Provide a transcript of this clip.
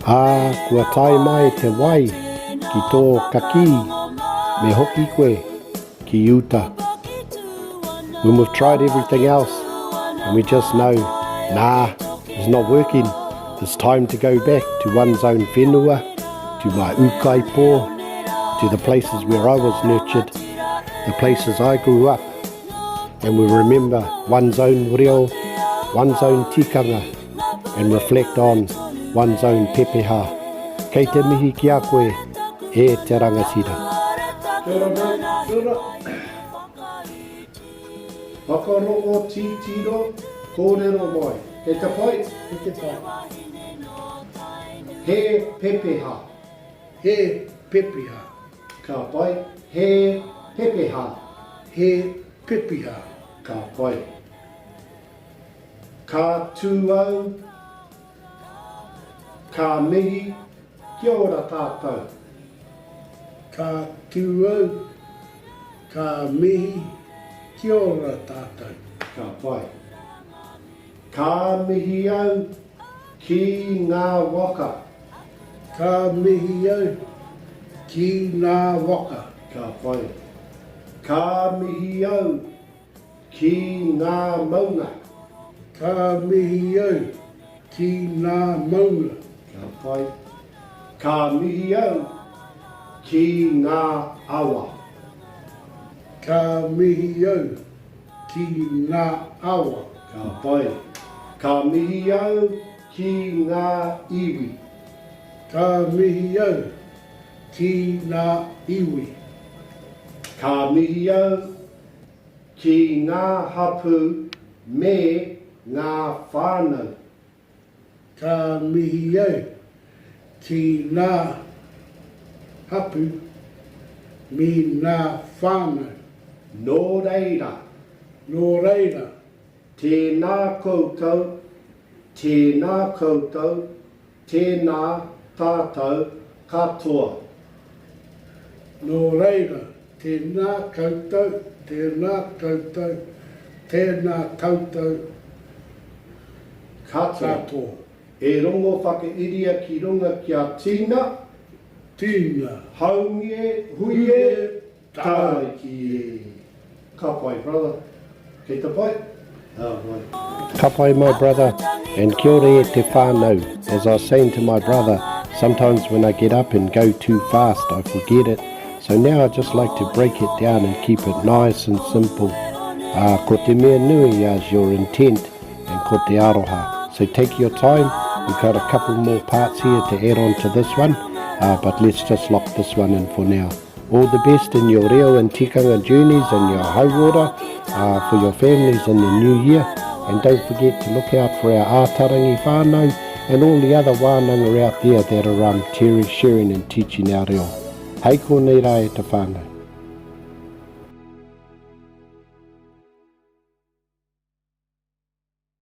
Ā, kua tae mai te wai ki tō kakī, me hoki koe ki uta. When we've tried everything else and we just know, nah, it's not working, it's time to go back to one's own whenua, to my ūkaipō, to the places where I was nurtured, the places I grew up, and we remember one's own reo, one's own tikanga, and reflect on one's own pepeha. Kei te mihi ki a koe, e te rangatira. Kia ora mate, kia ora. Whakarongo, titiro, kōrero mai. Kei te pai? Kei te pai. He pepeha. He pepeha. Ka pai. He pepeha. He pepeha. Ka pai. Ka tū au, ka mihi, kia ora tātou. Ka tū au, ka mihi, kia ora tātou. Ka pai. Ka mihi au ki ngā waka. Ka mihi au ki ngā waka. Ka pai. Ka mihi au Ki ngā maunga. Ka mihi au ki ngā maunga. Ka pai. Ka mihi au ki ngā awa. Ka mihi au ki ngā awa. Ka pai. Ka mihi au ki ngā iwi. Ka mihi au ki ngā iwi. Ka mihi au Ki ngā hapū me ngā whānau. Ka mihi au ki ngā hapū me ngā whānau. Nō reira. Nō reira. Tēnā koutou, tēnā koutou, Tēnā tātou katoa. Nō reira, tēnā koutou, tēnā koutou, tēnā koutou katoa. E rongo whakairia ki runga ki a Tina. Tina. Haumi e, hui e, Tāiki e. Ka pai brother. Kei te pai? Ka pai. Ka pai my brother and kia ora e te whānau. As I was saying to my brother, sometimes when I get up and go too fast I forget it, so now I just like to break it down and keep it nice and simple. Ā, ko te mea nui is your intent and ko te aroha. So take your time, we've got a couple more parts here to add on to this one, uh, but let's just lock this one in for now. All the best in your reo and tikanga journeys and your hauora uh, for your families in the new year. And don't forget to look out for our Ātarangi whānau and all the other wānanga out there that are um, sharing and teaching our reo. Hei konei rā e te whānau.